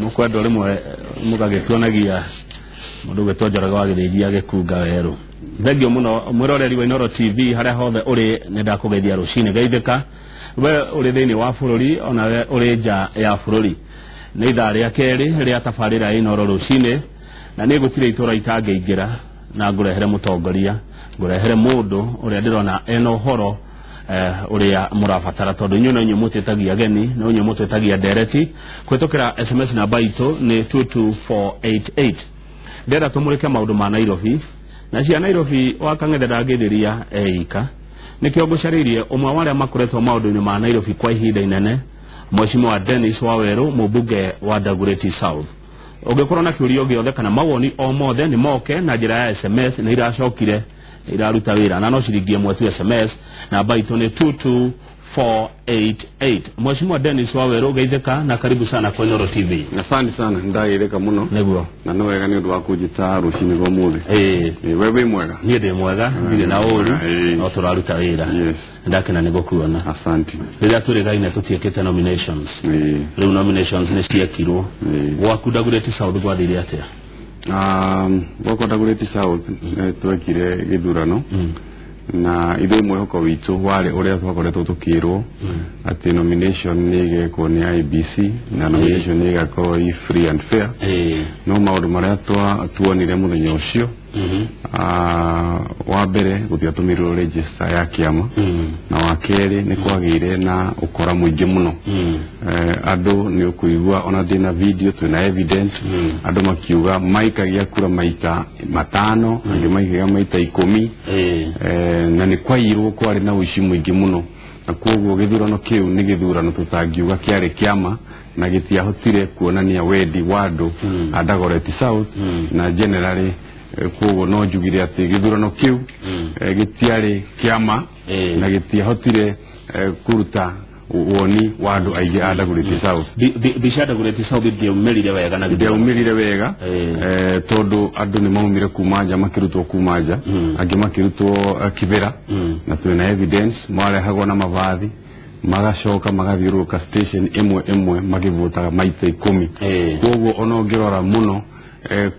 Mũkwendwo rĩmwe mũgagĩtuonagia mũndũ ũgĩtwo Njoroge wa Gĩthĩnji agĩkunga werũ. Thengio mũno mwĩroreri wa Inooro TV harĩa hothe ũrĩ, nĩ ndakũgeithia rũcinĩ. Geithĩka we ũrĩ thĩinĩ wa bũrũri ona we ũrĩ nja ya bũrũri. Nĩ ithaa rĩa kerĩ rĩa tabarĩra ya Inooro rũcinĩ, na nĩ gũtirĩ itũra itangĩingĩra na ngũrehere mũtongoria, ngũrehere mũndũ ũrĩa ndĩrona ena ũhoro ũrĩa mũrabatara, tondũ inyuĩ no inyuĩ mũtĩtagia ageni, no inyuĩ mũtĩtagia ndereti kũhĩtũkĩra SMS. Namba itũ nĩ 22488. Ndĩrenda tũmũrĩke maũndũ ma Nairobi na cia Nairobi wa Kang'ethe ndangĩthĩria eika, nĩkĩo ngũcarĩirie ũmwe wa arĩa makoretwo maũndũ-inĩ ma Nairobi kwa ihinda inene, Mheshimiwa Dennis Waweru, mũmbunge wa Dagoretti South. Ũngĩkorwo na kĩũria gĩothe kana mawoni o mothe, nĩ moke na njĩra ya SMS. Nĩ iracokire iraruta wĩra na no ciringi 1 tu SMS. Namba itũ nĩ 22488. Mheshimiwa Dennis Waweru, geithĩka na karibu sana kwa Inooro TV. Asante sana, ndageithĩka mũno. Nĩguo. Na nĩ wega nĩ ũndũ wa kũnjĩta rũcinĩ rwa ũmũthĩ. We wĩ mwega? Niĩ ndĩ mwega, ndirĩ na ũru, no tũraruta wĩra. Ndakena nĩ gũkuona. Asante. Rĩrĩa tũrĩ gaine tũtiĩkĩte nominations. Rĩu nominations nĩ ciekirwo. Gwaku Dagoretti South gwathire atĩa? Gwakwa Dagoretti South twekire gĩthurano na ithuĩ mwĩhoko witũ warĩ ũrĩa twakoretwo tũkĩrwo atĩ nomination nĩ ĩgekwo nĩ IEBC na nomination nĩ ĩgakorwo i free and fair. No maũndũ marĩa tuonire mũthenya ũcio, wa mbere, gũtiatũmĩrirwo register ya kĩama, na wa kerĩ, nĩ kwagĩire na ũkora mũingĩ mũno. Andũ nĩ ũkũigua ona ndĩna video, twĩna evidence, andũ makiuga maikagia kura maita 5, angĩ maikagia maita 10. Na nĩ kwaiyirwo, kwarĩ na ũici mũingĩ mũno, na koguo gĩthurano kĩu nĩ gĩthurano tũtangiuga kĩarĩ kĩama na gĩtiahotire kuonania wendi wa andũ a Dagoretti South na generally. Koguo no njugire atĩ gĩthurano kĩu gĩtiarĩ kĩama na gĩtiahotire kũruta woni wa andũ aingĩ a Dagoretti South. Mbica Dagoretti South ndĩaumĩrire wega na gĩthurano. Ndĩaumĩrire wega, tondũ andũ nĩ maumire kuma nja, makĩrutwo kuma nja, angĩ makĩrutwo Kibera, na twĩna evidence marehagwo na mavathi, magacoka magathiũrũrũka station ĩmwe ĩmwe makĩvotaga maita 10. Koguo ona ũngĩrora mũno,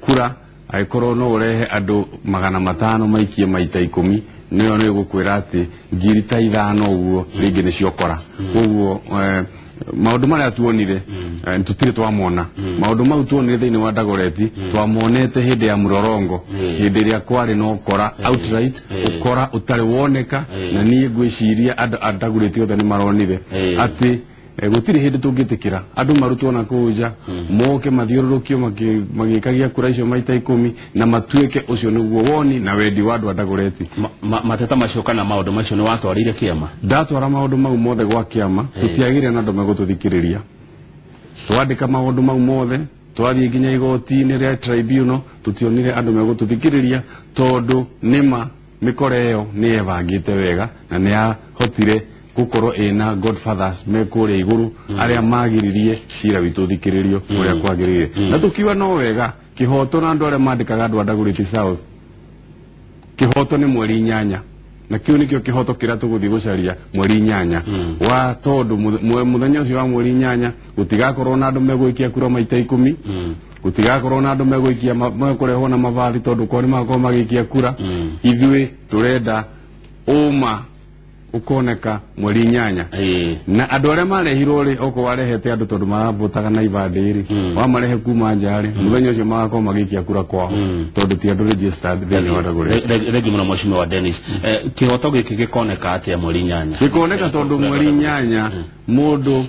kura angĩkorwo no ũrehe andũ 500 maikie maita 10, nĩyo nĩ gũkwĩra atĩ 5,000 ũguo rĩngĩ nĩcio kora. Koguo maũndũ marĩa tuonire, tũtirĩ twamona. Maũndũ mau tuonire thĩinĩ wa Dagoretti twamonete hĩndĩ ya mũrorongo, hĩndĩ ĩrĩa kwarĩ na ũkora outright, ũkora ũtarĩ woneka. Na niĩ ngwĩciria andũ a Dagoretti othe nĩ maronire atĩ gũtirĩ hĩndĩ tũngĩtĩkĩra andũ marutwo na kũu nja, moke mathiũrũrũkio magĩkagia kura icio maita 10, na matuĩke ũcio nĩguo woni na wendi wa andũ a Dagoretti. Mateta macio kana maũndũ macio nĩ watwarire kĩama? Ndatwara maũndũ mau mothe gwa kĩama, tũtiagĩire na andũ megũtũthikĩrĩria. Twandĩka maũndũ mau mothe, twathiĩ nginya igoti-inĩ rĩa tribunal, tũtionire andũ megũtũthikĩrĩria, tondũ nĩma mĩkora ĩyo nĩ yebangĩte wega na nĩ yahotire gũkorwo ĩna godfathers me kũrĩa igũrũ, arĩa magiririe cira witũ ũthikĩrĩrio ũrĩa kwagĩrĩire. Na tũkiuga no wega kĩhoto na andũ arĩa mandĩkaga andũ a Dagoretti South, kĩhoto nĩ mweri 8, na kĩu nĩkĩo kĩhoto kĩrĩa tũgũthiĩ gũcaria mweri 8 wa, tondũ mũthenya ũcio wa mweri 8 gũtigakorwo na andũ megũikia kura maita 10, gũtigakorwo na andũ megũikia mekũrehwo na mavathi, tondũ kwao nĩ magakorwo magĩikia kura. Ithuĩ tũrenda ũma ũkoneka mweri 8. Na andũ arĩa marehirwo rĩ, okorwo warehete andũ tondũ maravotaga na ibandĩ rĩ, wamarehe kuma nja rĩ, mũthenya ũcio magakorwo magĩikia kura kwao, tondũ ti andũ registered thĩinĩ wa Dagoretti. Thengi mũno, Mheshimiwa Dennis. Kĩhoto gĩkĩ gĩkoneka atĩa mweri 8? Gĩkoneka tondũ mweri 8 mũndũ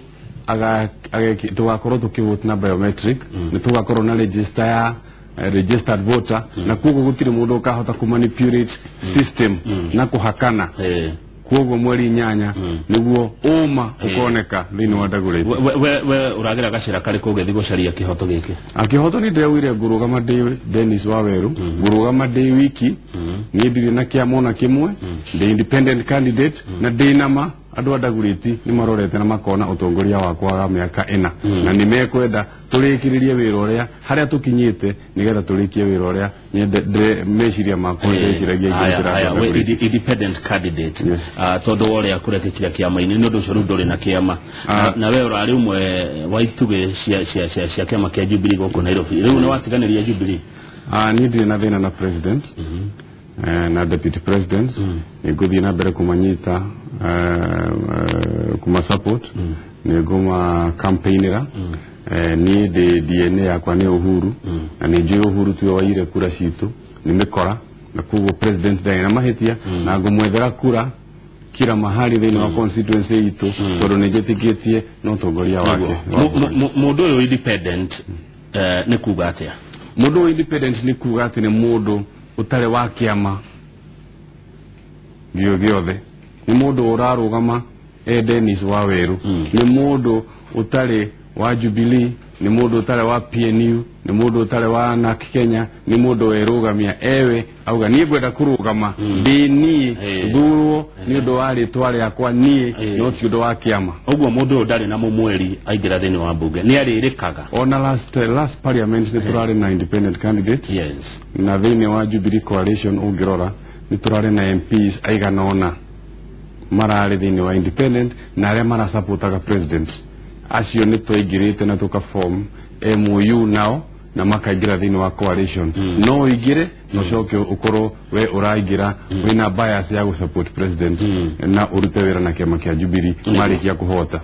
tũgakorwo tũkĩvote na biometric, nĩ tũgakorwo na register ya registered voter, na koguo gũtirĩ mũndũ ũkahota kũmanipulate system na kũhakana. Koguo mweri 8 nĩguo ũma ũkoneka thĩinĩ wa Dagoretti. We ũragĩra gacĩra karĩkũ ũgĩthiĩ gũcaria kĩhoto gĩkĩ? Akĩhoto nĩ ndĩraugire ngũrũgama ndĩ Dennis Waweru, ngũrũgama ndĩ wiki. Niĩ ndirĩ na kĩama ona kĩmwe, ndĩ independent candidate, na ndĩ nama Andũ a Dagoretti nĩ marorete na makona ũtongoria wakwa wa mĩaka 4 na nĩ mekwenda tũrĩkĩrĩrie wĩra ũrĩa harĩa tũkinyĩte, nĩgetha tũrĩkie wĩra ũrĩa meciria makwa ndeciragia ingĩrĩra. Independent candidate tondũ wa ũrĩa kũrekĩkire kĩama-inĩ, nĩ ũndũ ũcio rĩu ndũrĩ na kĩama, na we ũrarĩ ũmwe wa itugĩ cia kĩama kĩa Jubilee gũkũ Nairobi. Rĩu nĩ watiganĩria Jubilee? Niĩ ndirĩ na thĩna na president na deputy president. Nĩ ngũthiĩ na mbere kũmanyita, kuma support, nĩ ngũma campaignĩra. Niĩ ndĩ DNA yakwa nĩ Uhuru, na nĩ njũĩ Uhuru tiwe waiyire kura citũ, nĩ mĩkora, na koguo president ndarĩ na mahĩtia, na ngũmwethera kura kila mahali thĩinĩ wa constituency itũ, tondũ nĩ njĩtĩkĩtie na ũtongoria wake. Mũndũ ũyũ independent nĩ kuga atĩa? Mũndũ ũyũ independent nĩ kuga atĩ nĩ mũndũ ũtarĩ wa kĩama gĩothe, nĩ mũndũ ũrarũgama e Dennis Waweru, nĩ mũndũ ũtarĩ wa Jubilee, nĩ mũndũ ũtarĩ wa PNU, nĩ mũndũ ũtarĩ wa NARC Kenya, nĩ mũndũ werũgamia ewe auga niĩ ngwenda kũrũgama ndĩ niĩ, thurwo nĩ ũndũ wa rĩtwa rĩakwa niĩ, no ti ũndũ wa kĩama. Ũguo mũndũ ũyũ ndarĩ na mũmweri aingĩra thĩinĩ wa mbunge, nĩ arĩrĩkaga? Ona last parliament nĩ tũrarĩ na independent candidate. Yes. Na thĩinĩ wa Jubilee coalition ũngĩrora nĩ tũrarĩ na MPs aigana ũna mararĩ thĩinĩ wa independent, na arĩa marasupportaga president acio nĩ twaingĩrĩte na tũkaform MOU nao na makaingĩra thĩinĩ wa coalition. No ũingĩre na ũcoke ũkorwo we ũraingĩra wĩna bias ya gũsupport president na ũrute wĩra na kĩama kĩa Jubilee marĩkia kũhota.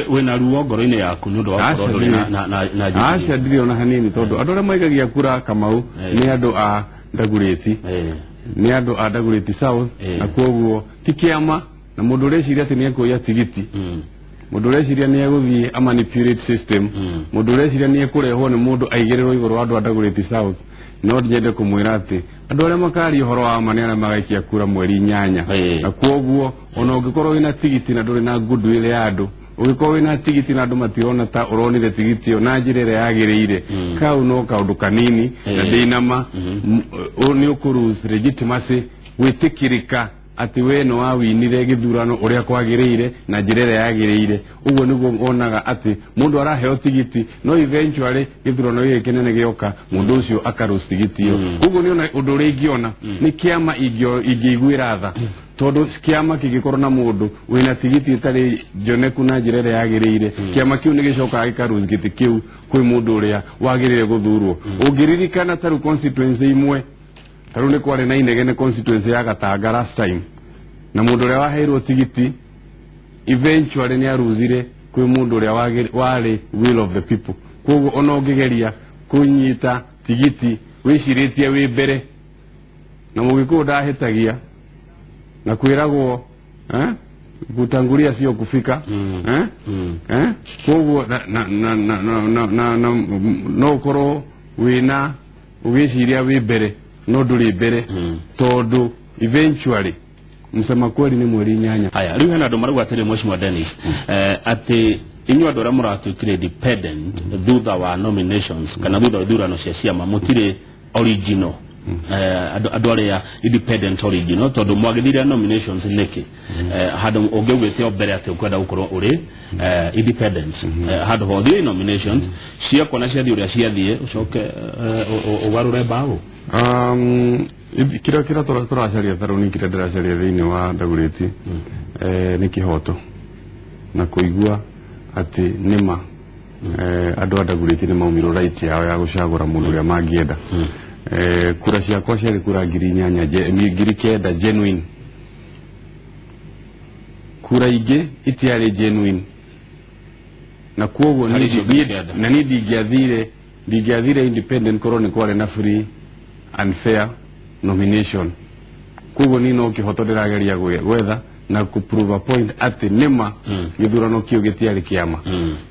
Wĩna ruo ngoro-inĩ yaku nĩ ũndũ wa gũkorwo ndũrĩ na Jubilee? Aca, ndirĩ ona hanini, tondũ andũ arĩa maigagia kura Kamau nĩ andũ a Dagoretti, nĩ andũ a Dagoretti South, na koguo ti kĩama. Na mũndũ ũreciria atĩ nĩ ekũiya tigiti, mũndũ ũreciria nĩ egũthiĩ a manipulate system, mũndũ ũreciria nĩ ekũrehwo nĩ mũndũ aigĩrĩrwo igũrũ wa andũ a Dagoretti South, no nyende kũmwĩra atĩ andũ arĩa makaria ũhoro wa ma nĩ arĩa magaikia kura mweri 8. Na koguo ona ũngĩkorwo wĩna tigiti na ndũrĩ na goodwill ya andũ, ũngĩkorwo wĩna tigiti na andũ matirona ta ũronire tigiti ĩyo na njĩra ĩrĩa yagĩrĩire, kau no kaũndũ kanini, na ndĩnama nĩ ũkũ legitimacy gwĩtĩkĩrĩka atĩ we nĩ wawinire gĩthurano ũrĩa kwagĩrĩire na njĩra ĩrĩa yagĩrĩire. Ũguo nĩguo wonaga atĩ mũndũ araheo tigiti, no eventually gĩthurano gĩkĩ kĩnene gĩoka mũndũ ũcio akarose tigiti ĩyo. Koguo nĩ ũndũ ũrĩa ingĩona nĩ kĩama ingĩiguĩra tha, tondũ kĩama kĩngĩkorwo na mũndũ wĩna tigiti ĩtarĩ njoneku na njĩra ĩrĩa yagĩrĩire, kĩama kĩu nĩ gĩcokaga gĩkarose gĩtĩ kĩu kwĩ mũndũ ũrĩa wagĩrĩire gũthurwo. Ũngĩririkana ta rĩu constituency imwe, ta rĩu nĩ kwarĩ na inegene constituency ya Gatanga last time, na mũndũ ũrĩa waheirwo tigiti eventually nĩ aruzire kwĩ mũndũ ũrĩa warĩ will of the people. Koguo ona ũngĩgeria kũnyita tigiti wĩcirĩtie wĩ mbere, na mũgĩkũyũ ndahĩtagia na kwĩragwo kutangulia sio kufika. Koguo no ũkorwo wĩna ũgĩciria wĩ mbere no ndũrĩ mbere, tondũ eventually msema kweli nĩ mweri 8. Haya, rĩu hena andũ marauga atĩrĩ, Mheshimiwa Dennis, atĩ inyuĩ andũ arĩa mũratuĩkire independent thutha wa nominations kana thutha wa ithurano cia ciama mũtirĩ original, andũ arĩa independent original, tondũ mwagĩthire nominations nĩkĩ? Handũ ũngĩugĩte o mbere atĩ ũkwenda gũkorwo ũrĩ independent, handũ hothiĩ nominations ciakwa na ciathiĩ ũrĩa ciathiĩ, ũcoke ũgarũre mbaũ. Kĩrĩa tũracaria ta rĩu nĩ kĩrĩa ndĩracaria thĩinĩ wa Dagoretti nĩ kĩhoto na kũigua atĩ nĩma andũ a Dagoretti nĩ maumirwo right yao ya gũcagũra mũndũ ũrĩa mangĩenda. Kura ciakwa ciarĩ kura 8,000, 9,000 genuine. Kura ingĩ itiarĩ genuine, na koguo na niĩ ndingĩathire independent korwo nĩ kwarĩ na free and fair nomination. Koguo niĩ no kĩhoto ndĩrageria gwetha na kũ prove a point atĩ nĩma gĩthurano kĩu gĩtiarĩ kĩama,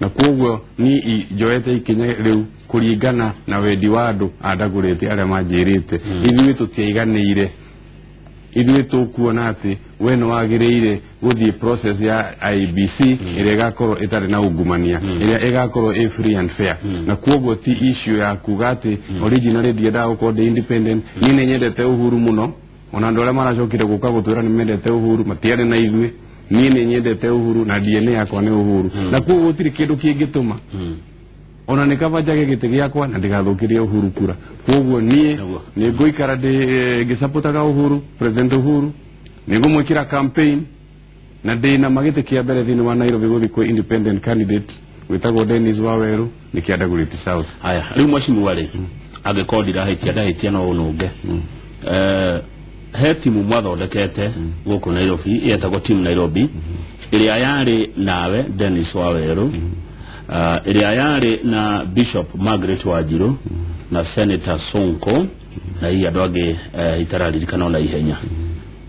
na koguo niĩ njoete ikinya rĩu kũringana na wendi wa andũ a Dagoretti arĩa manjĩrĩte ithuĩ tũtiaiganĩire, ithuĩ tũkuona atĩ we nĩ wagĩrĩire gũthiĩ process ya IEBC ĩrĩa ĩgakorwo ĩtarĩ na ungumania, ĩrĩa ĩgakorwo ĩ free and fair. Na koguo ti issue ya kuga atĩ originally ndiendaga gũkorwo ndĩ independent. Niĩ nĩ nyendete Uhuru mũno, ona andũ arĩa maracokire gũka gũtwĩra nĩ mendete Uhuru matiarĩ na ithuĩ. Niĩ nĩ nyendete Uhuru na DNA yakwa nĩ Uhuru, na koguo gũtirĩ kĩndũ kĩngĩtũma ona nĩ kaba njage gĩtĩ gĩakwa na ndigathũkĩrie Uhuru kura. Koguo niĩ nĩ ngũikara ngĩsupportaga Uhuru, President Uhuru, nĩ ngũmwĩkĩra campaign na ndĩna magĩtĩ kĩa mbere thĩinĩ wa Nairobi gũthiĩ kwĩ independent candidate wĩtagwo Dennis Waweru nĩ kĩa Dagoretti South. Haya, rĩu mheshimiwa rĩ, angĩkorwo ndirahĩtia ndahĩtia no ũnũnge, he timu mwathondekete gũkũ Nairobi yetagwo Team Nairobi, ĩrĩa yarĩ nawe Dennis Waweru, ĩrĩa yarĩ na Bishop Margaret Wanjiru na Senator Sonko na hihi andũ angĩ itararirikana ona ihenya.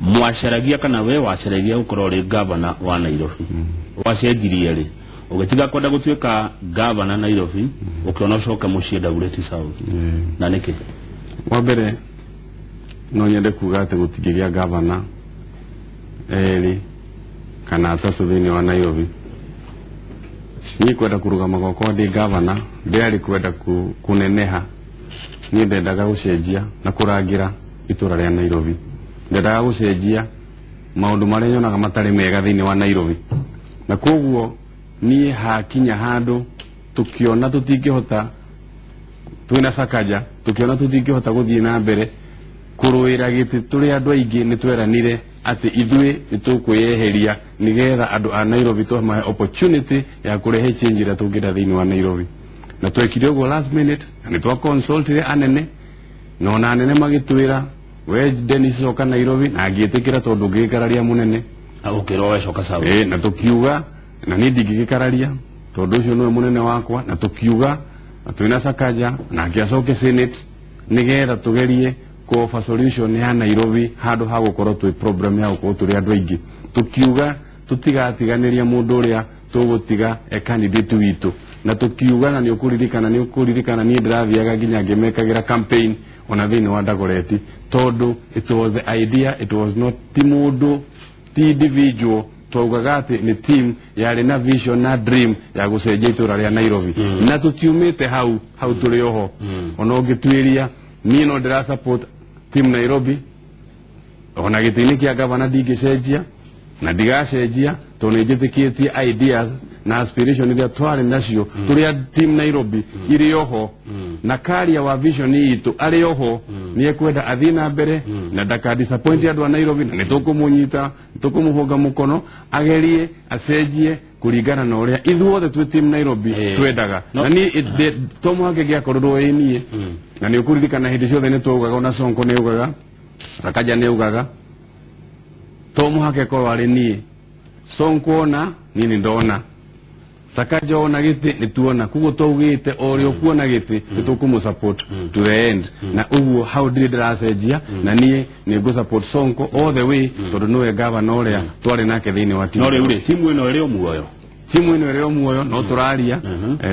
Mwacaragia kana we wacaragia gũkorwo ũrĩ gavana wa Nairobi, wacenjirie rĩ ũgĩtiga kwenda gũtuĩka gavana Nairobi, ũkĩona ũcoke mũciĩ Dagoretti South, na nĩkĩ? Wa mbere no nyende kuga atĩ gũtingĩgĩa gavana erĩ kana atatũ thĩinĩ wa Nairobi. Niĩ kwenda kũrũgama gwakwa ndĩ gavana ndĩarĩ kwenda kũneneha, niĩ ndendaga gũcenjia na kũrangĩra itũra rĩa Nairobi, ndendaga gũcenjia maũndũ marĩa nyonaga matarĩ mega thĩinĩ wa Nairobi, na koguo niĩ hakinya handũ tũkĩona tũtingĩhota, twĩna Sakaja tũkĩona tũtingĩhota gũthiĩ na mbere kũrũĩra gĩtĩ tũrĩ andũ aingĩ, nĩ tweranire atĩ ithuĩ nĩ tũkwĩyeheria nĩgetha andũ a Nairobi tũmahe opportunity ya kũrehe change ĩrĩa tũngĩenda thĩinĩ wa Nairobi. Na twekire ũguo last minute, na nĩ twaconsultire anene, na ona anene magĩtwĩra we Dennis coka Nairobi, na ngĩtĩkĩra tondũ ngĩgĩkararia mũnene. Ũkĩrwo we coka South. Na tũkiuga na niĩ ndingĩgĩkararia tondũ ũcio nĩwe mũnene wakwa, na tũkiuga na twĩna Sakaja nake acoke Senate nĩgetha tũgerie kuofa solution ya Nairobi handũ ha gũkorwo twĩ problem ya gũkorwo tũrĩ andũ aingĩ. Tũkiuga tũtigatiganĩria mũndũ ũrĩa tũgũtiga e candidate witũ, na tũkiuga na nĩ ũkũririkana niĩ ndĩrathiaga nginya ngĩmekagĩra campaign ona thĩinĩ wa Dagoretti, tondũ it was the idea, it was not ti mũndũ ti individual, twaugaga atĩ nĩ team yarĩ na vision na dream ya gũcenjia itũra rĩa Nairobi, na tũtiumĩte hau hau tũrĩ oho. Ona ũngĩtuĩria niĩ no ndĩra support Team Nairobi, ona gĩtĩ-inĩ kĩa gavana ndingĩcenjia na ndigacenjia tondũ nĩ njĩtĩkĩtie ideas na aspiration iria twarĩ nacio tũrĩ a Team Nairobi irĩ oho, na karia wa vision itũ arĩ oho, nĩ ekwenda athiĩ na mbere na ndaka disappoint andũ a Nairobi, na nĩ tũkũmũnyita, tũkũmũhũnga mũkono agerie acenjie kũringana na ũrĩa ithuothe twĩ Team Nairobi twendaga. Na niĩ to mũhaka gĩakorirwo ĩ niĩ, na nĩ ũkũririkana hĩndĩ ciothe nĩ twaugaga, ona Sonko nĩ augaga, Sakaja nĩ augaga, to mũhaka ĩkorwo arĩ niĩ. Sonko ona niĩ nĩ ndona, Sakaja ona gĩtĩ nĩ tuona, koguo twaugĩte o ũrĩa ũkuona gĩtĩ nĩ tũkũmũ support to the end, na ũguo hau ndirĩ ndĩracenjia, na niĩ nĩ ngũ support Sonko all the way tondũ nĩwe gavana ũrĩa twarĩ nake thĩinĩ wa timu. No rĩu rĩ, timu ĩno ĩrĩ o muoyo? Timu ĩno ĩrĩ o muoyo, no tũraria,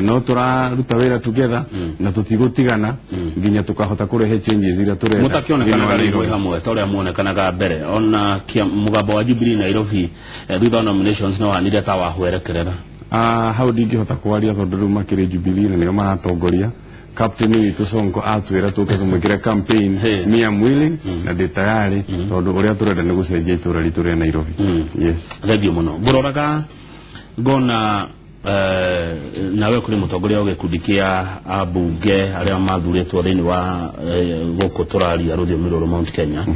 no tũraruta wĩra together, na tũtigũtigana nginya tũkahota kũrehe changes iria tũrenda. Mũtakĩonekanaga rĩu mwĩ hamwe ta ũrĩa muonekanaga mbere, ona mũgambo wa Jubilee Nairobi thutha wa nominations no wanire ta wahwerekerera. Hau ndingĩhota kwaria tondũ rĩu makĩrĩ Jubilee na nĩo maratongoria. Captain witũ Sonko atwĩra tũke tũmwĩkĩre campaign, me am willing na ndĩ tayari tondũ ũrĩa tũrenda nĩ gũcenjia itũra ritũ rĩa Nairobi. Yes, thengiũ mũno. Ngũroraga ngona nawe kũrĩ mũtongoria wa gĩkundi kĩa ambunge arĩa mathurĩtwo thĩinĩ wa gũkũ tũraria rũthiomi rũrũ Mount Kenya,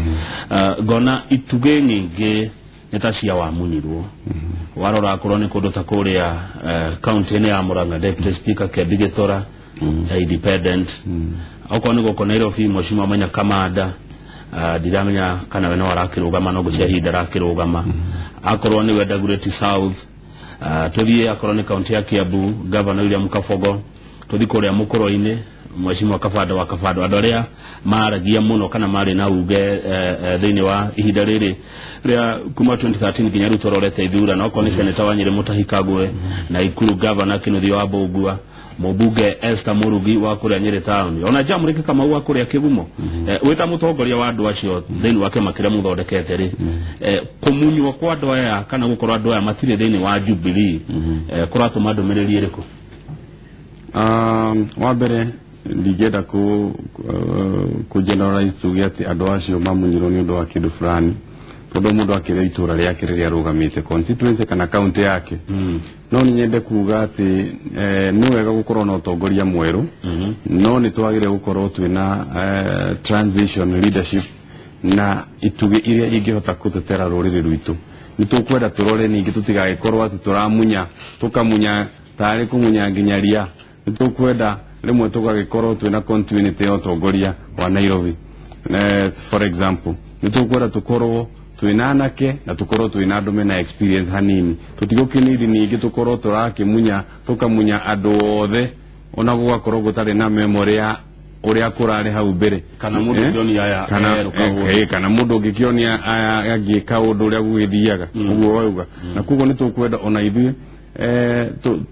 ngona itugĩ nyingĩ nĩ ta cia wamunyirwo. Warora akorwo nĩ kũndũ ta kũrĩa kaunti-inĩ ya Murang'a, Deputy Speaker Kebi Gĩtora independent, okorwo nĩ gũkũ Nairobi Mheshimiwa Maina Kamanda, ndiramenya kana we no arakĩrũgama, no ngũcia ihinda arakĩrũgama, akorwo nĩwe Dagoretti South, tũthiĩ akorwo nĩ kaunti ya Kiambu Governor William Kabogo, tũthiĩ kũrĩa Mũkũrũ-inĩ Mheshimiwa Kabando wa Kabando, andũ arĩa maragia mũno kana marĩ na uge thĩinĩ wa ihinda rĩrĩ rĩa kuma 2013 nginya rĩu tũrorete ithurano, okorwo nĩ Senator wa Nyĩrĩ Mutahi Kagwe na Ikuru Governor Kĩnuthia wa Mbũgua, mũmbunge Esther Murugi wa kũrĩa Nyĩrĩ town, ona Jamũrĩki Kamau wa kũrĩa Kĩgumo. Wĩ ta mũtongoria wa andũ acio thĩinĩ wa kĩama kĩrĩa mũthondekete rĩ, kũmunywo kwa andũ aya kana gũkorwo andũ aya matirĩ thĩinĩ wa Jubilee kũratũma ndũmĩrĩri ĩrĩkũ? Wa mbere ndingĩenda kũ generalize tuge atĩ andũ acio mamunyirwo nĩ ũndũ wa kĩndũ fulani, tondu mundu akire itura riake riria arugamite constituency kana county yake. No ni nyende kuga ati ni wega gukorwo na utongoria mweru, no ni twagire gukorwo twina transition leadership na itugi iria ingihota kutetera ruriri rwitu. Ni tukwenda turore ningi tutigagikorwo ati turamunya tukamunya tari kumunya nginya ria. Ni tukwenda rimwe tugagikorwo twina continuity ya utongoria wa Nairobi. For example, ni tukwenda tukorwo twina anake na tukorwo twina andu mena experience hanini. Tutigokiniri ningi tukorwo turakimunya tukamunya andu othe ona gugakorwo gutari na memory ya uria kurari hau mbere, kana mundu ngionia aya kana mundu ngikionia aya agika undu uria gugithiaga uguo wauga. Na koguo ni tukwenda ona ithuĩ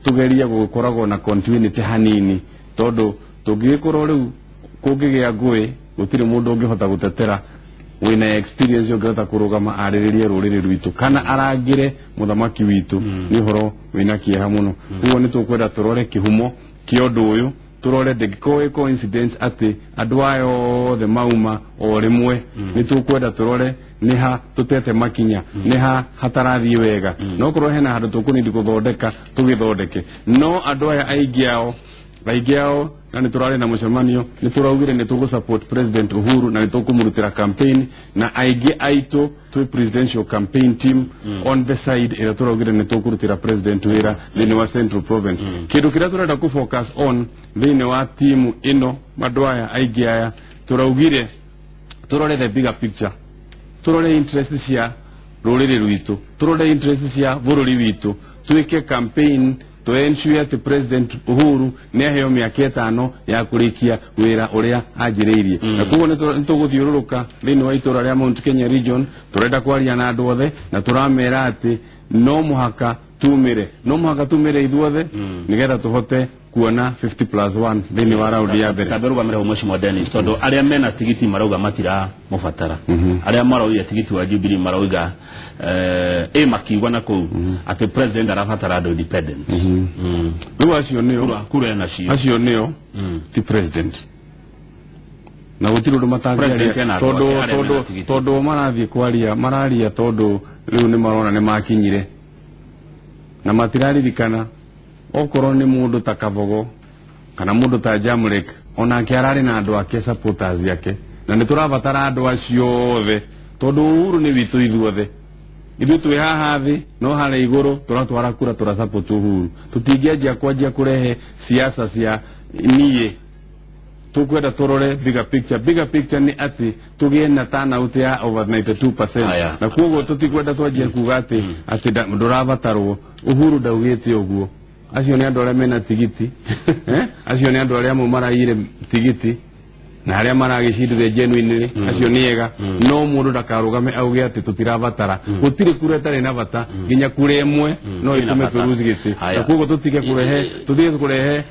tugerie gukoragwo na continuity hanini, tondu tungikorwo riu kungigia ngui gutiri mundu ungihota gutetera wina experience ungihota kurugama ariririe ruriri rwitu kana arangire muthamaki witu. Ni horo wina kieha muno. Koguo ni tukwenda turore kihumo kia undu uyu, turore ndingĩkorwo ĩ coincidence atĩ andũ aya othe mauma o rĩmwe. Nĩ tũkwenda tũrore nĩ ha tũtete makinya, nĩ ha hatarathiĩ wega, no korwo hena handũ tũkũnindi gũthondeka tũgĩthondeke. No andũ aya aingĩ ao na nĩ tũrarĩ na mũcemanio, nĩ tũraugire nĩ tũgũ support President Uhuru na nĩ tũkũmũrutĩra campaign, na aingĩ aitũ twĩ presidential campaign team on the side ĩrĩa tũraugire nĩ tũkũrutĩra president wĩra thĩinĩ wa Central Province. Kĩndũ kĩrĩa tũrenda kũ focus on thĩinĩ wa timu ĩno, andũ aya aingĩ aya tũraugire tũrore the bigger picture, tũrore interest cia rũrĩrĩ rwitũ, tũrore interest cia bũrũri witũ, twĩke campaign to ensure ati President Uhuru nĩ aheo mĩaka 5 ya kũrĩkia wĩra ũrĩa anjĩrĩirie. Na koguo nĩ tũgũthiũrũrũka thĩinĩ wa itũra rĩa Mount Kenya region, tũrenda kwaria na andũ othe na tũramera atĩ no mũhaka tumire, no mũhaka tumire ithuothe nĩgetha tũhote kuona 50+1 thĩinĩ wa raundi ya mbere. Kamberuga mere Mheshimiwa Dennis, tondu aria mena tigiti marauga matira mubatara, aria marauga tigiti wa Jubilee marauga makiuga na kuu ati president arabatara andu independent. Riu acio nio kura ena cio, acio nio ti president na gutiri undu matangĩaria, tondu marathiĩ kwaria mararia tondu riu ni marona ni makinyire na matiraririkana okorwo ni mundu ta Kabogo kana mundu ta Jamlek onake arari na andu ake supporters yake, na ni turabatara andu acio othe tondu Uhuru ni witu ithuothe. Ithuĩ twĩ haha thĩ no harĩa igũrũ tũratwara kura tũra support Uhuru. Tũtingĩanjia kwanjia kũrehe siasa cia niĩ, tukwenda turore bigger picture. Bigger picture ni ati tugie na turnout ya over 92%, na koguo tutikwenda twanjie kuga ati ati ndurabatarwo. Uhuru ndaugite uguo. Acio ni andu aria mena tigiti, acio ni andu aria amwe maraire tigiti na aria maragicindire genuinely, acio ni ega. No mundu ndakarugame auge ati tutirabatara. Gutiri kura itari na bata, nginya kura imwe no itume turuzi giti. Na koguo tutige kurehe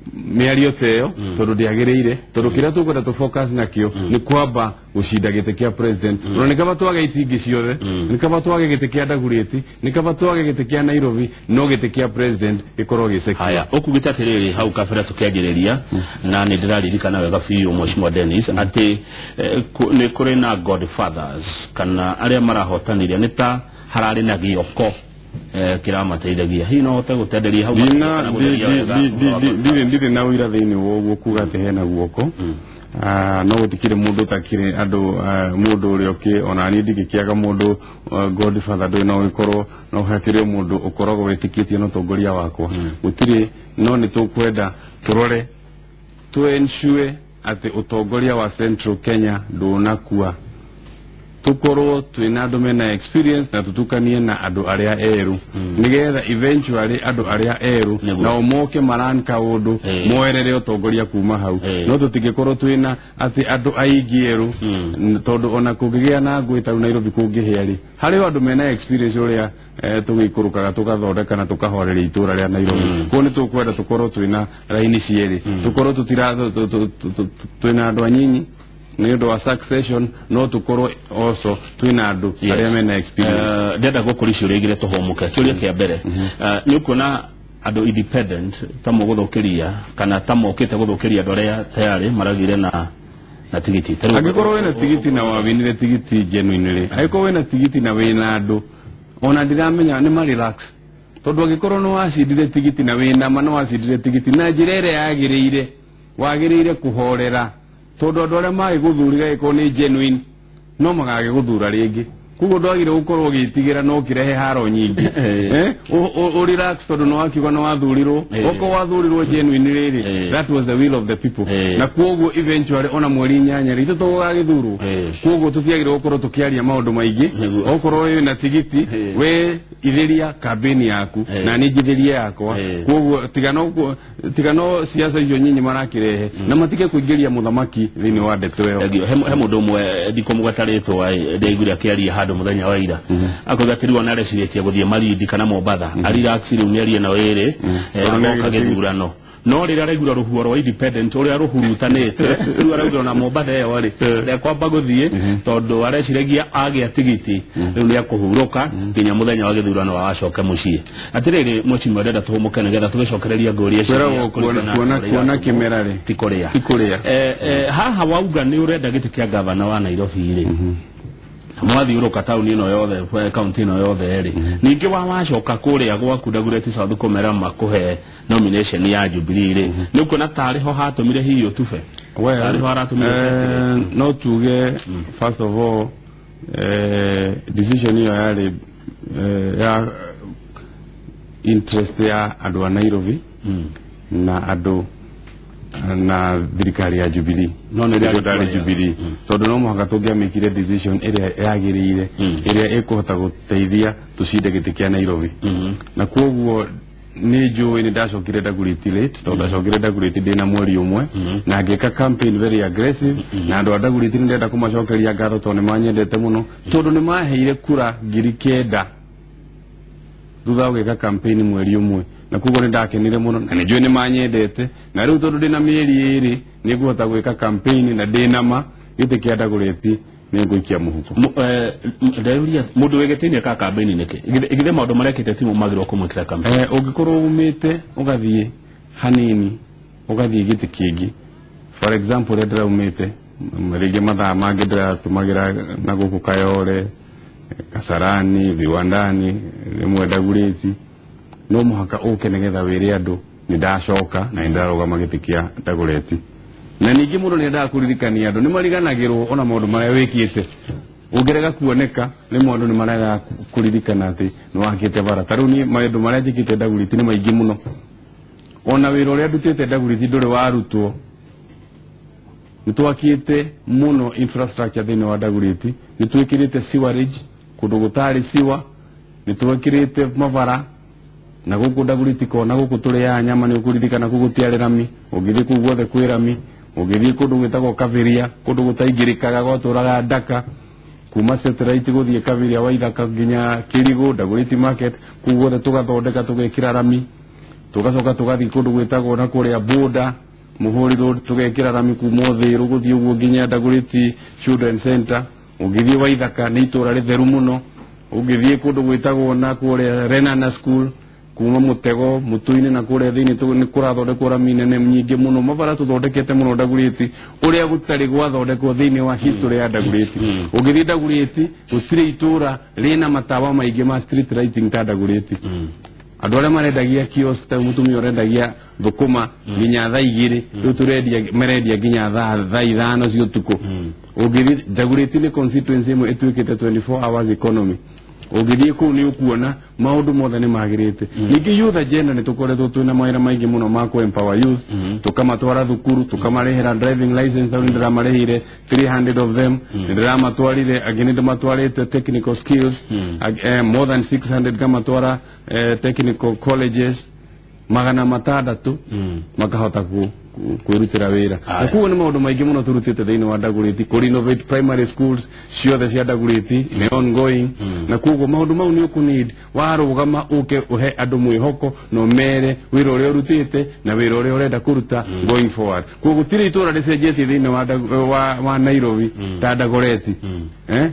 mĩario ta ĩyo tondu ndĩagĩrĩire, tondu kĩrĩa tũkwenda tũ focus nakĩo nĩ kwamba gũcinda gĩtĩ kĩa president. Ona nĩ kaba twage itingĩ ciothe, nĩ kaba twage gĩtĩ kĩa Dagoretti, nĩ kaba twage gĩtĩ kĩa Nairobi, no gĩtĩ kĩa president gĩkorwo gĩ secure. Haya, ũkugĩte atĩrĩrĩ hau kabere tũkĩanjĩrĩria, na nĩ ndĩraririkana wega biũ Mheshimiwa Dennis atĩ nĩ kũrĩ na godfathers kana arĩa marahotanire nĩ ta hararĩ na gĩoko kiramateithagia. Hihi no hote gutenderia hau? Ndirĩ na ũira thĩinĩ wa ũguo kuga atĩ hena guoko, no gũtikĩrĩ mũndũ ũtakĩrĩ andũ, mũndũ ũrĩa ũkĩ ona niĩ ndingĩkĩaga mũndũ godfather ndũĩ, no gĩkorwo no hakĩrĩ o mũndũ ũkoragwo wĩtĩkĩtie na ũtongoria wakwa gũtirĩ. No nĩ tũkwenda tũrore tũ ensure atĩ ũtongoria wa Central Kenya ndũnakua, tukorwo twina andu mena experience na tutukanie na andu aria eru, nigetha eventually andu aria eru nao moke maran kaundu moerere utongoria kuma hau. No tutigikorwo twina ati andu aingi eru, tondu ona kungigia na ngui ta Nairobi kungihia ri hari andu mena experience uria tugikurukaga tugathondeka na tukahoreria itura ria Nairobi. Koguo ni tukwenda tukorwo twina raini cieri, tukorwo tutira twina andu anyinyi ni undu wa succession, no tukorwo also twina andu aria mena experience. Ndenda gukuria ciuria igire tuhumuke. Kiuria kia mbere, ni ukuona andu independent ta muguthukiria kana ta mokite guthukiria andu aria tayari maragire na Na tigiti Angĩkorwo wĩna tigiti na wawinire tigiti genuinely, angĩkorwo wĩna tigiti na wĩna andũ, ona ndiramenya nĩ ma relax, tondũ angĩkorwo nĩ wacindire tigiti na wĩna ma nĩ wacindire tigiti na njĩra ĩrĩa yagĩrĩire, wagĩrĩire kũhorera, tondũ andũ arĩa magĩgũthurire angĩkorwo nĩ genuine no magagĩgũthura rĩngĩ. Koguo ndwagĩrĩire gũkorwo ũgĩtigĩra no ũkĩrehe haro nyingĩ. Ũ relax, tondũ nĩ wakiuga nĩ wathurirwo. Okorwo wathurirwo genuine rĩrĩ, that was the will of the people. Na koguo eventually ona mweri 8 rĩ, itũ tũgagĩthurwo. Koguo tũtiagĩrĩirwo gũkorwo tũkĩaria maũndũ maingĩ. Okorwo wĩna tigiti, we ithĩria kambĩni yaku na niĩ njithĩrie yakwa. Koguo tiga no siasa icio nyinyi marakĩrehe na matige kũingĩria mũthamaki thĩinĩ wa ndeto ĩyo. He mũndũ ũmwe ndikũmũgweta rĩtwa, ndaiguire akĩaria handũ mũthenya wa ira, akauga atĩ rĩu ona arecirĩtie gũthiĩ Malindi kana Mombatha, arelax rĩu mĩario ĩno ĩrĩ agoka gĩthurano, no rĩrĩa araigua rũhuho rwa independent ũrĩa rũhurutanĩte, rĩu arauga ona Mombatha ĩyo rĩ ndekwamba gũthiĩ, tondũ areciragia agĩa tigiti rĩu nĩ akũhurũka nginya mũthenya wa gĩthurano wacoke mũciĩ. Atĩrĩrĩ, mũcimwe, ndĩrenda tũhũmũke nĩgetha tũgĩcokereria ngũria. Kwĩragwo kuona kĩmera rĩ ti kũrĩa. Ti kũrĩa. Haha wauga nĩ ũrenda gĩtĩ kĩa gavana wa Nairobi rĩ, mwathiũrũka taũni ĩno yothe, kaunti ĩno yothe rĩ, ningĩ wa wacoka kũrĩa gwaku Dagoretti South kũmera makũhe nomination ya Jubilee rĩ, nĩ ũkuona tarĩ ho hatũmire hihi ũtube? Well, Tarĩ ho haratũmire? No tuge first of all, decision ĩyo yarĩ ya interest ya andũ a Nairobi na andũ na thirikari ya Jubilee. No nĩ Nĩguo ndarĩ Jubilee, tondũ no mũhaka tũngĩamĩkire decision ĩrĩa yagĩrĩire, ĩrĩa ĩkũhota gũteithia tũcinde gĩtĩ kĩa Nairobi. Na koguo nĩ njũĩ nĩ ndacokire Dagoretti late, tondũ ndacokire Dagoretti ndĩna mweri 1 na ngĩka campaign very aggressive, na andũ a Dagoretti nĩ ndĩrenda kũmacokeria ngatho tondũ nĩ manyendete mũno, tondũ nĩ maheire kura 9,000 thutha wa gwĩka campaign mweri 1, na koguo nĩ ndakenire mũno na nĩ njũĩ nĩ manyendete. Na rĩu tondũ ndĩna mĩeri 2 nĩ ngũhota gwĩka campaign na ndĩna ma gĩtĩ kĩa Dagoretti nĩ ngũikia mũhuko. Ndauria mũndũ wĩ gĩtĩ-inĩ eka campaign nĩkĩ? Githĩ maũndũ marĩa ekĩte timo magĩrĩirwo kũmwĩkĩra campaign? Ũngĩkorwo umĩte ũgathiĩ hanini ũgathiĩ gĩtĩ kĩngĩ, for example ũrĩa ndĩraumĩte, rĩngĩ mathaa mangĩ ndĩratũmagĩra na gũkũ Kayole, Kasarani, Viwandani, rĩmwe Dagoretti, no mũhaka ũke nĩgetha wĩre andũ nĩ ndacoka na nĩ ndarũgama gĩtĩ kĩa Dagoretti. Na ningĩ mũndũ nĩ endaga kũririkania andũ, nĩ mariganagĩrwo ona maũndũ marĩa wĩkĩte. Ũngĩrega kuoneka rĩmwe andũ nĩ maregaga kũririkana atĩ nĩ wakĩte bara. Ta rĩu niĩ maũndũ marĩa njĩkĩte Dagoretti nĩ maingĩ mũno. Ona wĩra ũrĩa ndutĩte Dagoretti ndũrĩ warutwo. Nĩ twakĩte mũno infrastructure thĩinĩ wa Dagoretti, nĩ twĩkĩrĩte sewerage kũndũ gũtarĩ siwa, nĩ twĩkĩrĩte mabara na gũkũ Dagoretti kona gũkũ tũrĩaga nyama, nĩ ũkũririkana kũu gũtiarĩ rami, ũngĩthiĩ kũu guothe kwĩ rami. Ũngĩthiĩ kũndũ gwĩtagwo Kabiria, kũndũ gũtaingĩrĩkaga gwatũraga ndaka kuma satellite gũthiĩ Kabiria Waithaka nginya Kĩrigũ, Dagoretti market, kũu guothe tũgathondeka tũgekĩra rami. Tũgacoka tũgathiĩ kũndũ gwĩtagwo na kũrĩa Boda Mũhũri Road, tũgekĩra rami kuma Ũthĩrũ gũthiĩ ũguo nginya Dagoretti Children Center. Ũngĩthiĩ Waithaka nĩ itũra rĩtheru mũno. Ũngĩthiĩ kũndũ gwĩtagwo na kũrĩa Renana School, kuma Mũtego Mũtũ-inĩ na kũrĩa thĩinĩ nĩ kũrathondekwo rami nene nyingĩ mũno. Mabara tũthondekete mũno Dagoretti ũrĩa gũtarĩ gwathondekwo thĩinĩ wa history ya Dagoretti. Ũngĩthiĩ Dagoretti gũtirĩ itũra rĩna matawa maingĩ ma street lighting ta Dagoretti. Andũ arĩa marendagia kiosk, ta mũtumia ũrendagia thũkũma nginya thaa 2, rĩu tũrendia marendia nginya thaa 5 cia ũtukũ. Ũngĩthiĩ Dagoretti nĩ constituency ĩmwe ĩtuĩkĩte 24 hours economy. Ũngĩthiĩ kũu nĩ ũkuona maũndũ mothe nĩ magĩrĩte. Ningĩ youth agenda nĩ tũkoretwo twĩna mawĩra maingĩ mũno ma kũ empower youth, tũkamatwara thukuru, tũkamarĩhĩra driving license, rĩu nĩndĩramarĩhire 300 of them, nĩndĩramatwarire angĩ nĩndĩmatwarĩte technical skills, more than 600 ngamatwara technical colleges 600 makahota kwĩrutĩra wĩra. Na koguo nĩ maũndũ maingĩ mũno tũrutĩte thĩinĩ wa Dagoretti, kũ renovate primary schools ciothe cia Dagoretti nĩ ongoing. Na koguo maũndũ mau nĩ ũkũ need warũgama ũke ũhe andũ mwĩhoko na ũmere wĩra ũrĩa ũrutĩte na wĩra ũrĩa ũrenda kũruta going forward. Koguo gũtirĩ itũra rĩcenjetie thĩinĩ wa Nairobi ta Dagoretti.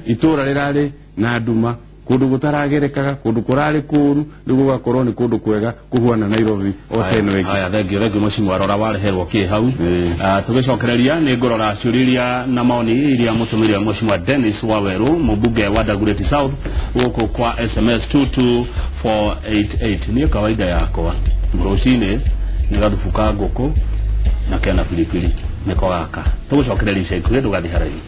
Itũra rĩrarĩ na nduma Kundu gutaragerekaga, kundu kurari kuru, riu gugakorwo ni kundu kwega kuhuana Nairobi o teno ĩngĩ. Haya, thengio thengio mheshimiwa, rora wareherwo kä hau. Ĩĩ. Tũgĩcokereria nĩ ngũrora ciũria iria na maoni iria mũtũmĩire mheshimiwa Dennis Waweru, mũmbunge wa Dagoretti South, gũkũ kwa SMS 22488. Niĩ kawaida yakwa rũcinĩ nĩ gathubu ka ngũkũ na kena biribiri, nĩko gaka. Tũgũcokereria ica ikuhĩ, ndũgathiĩ haraihu.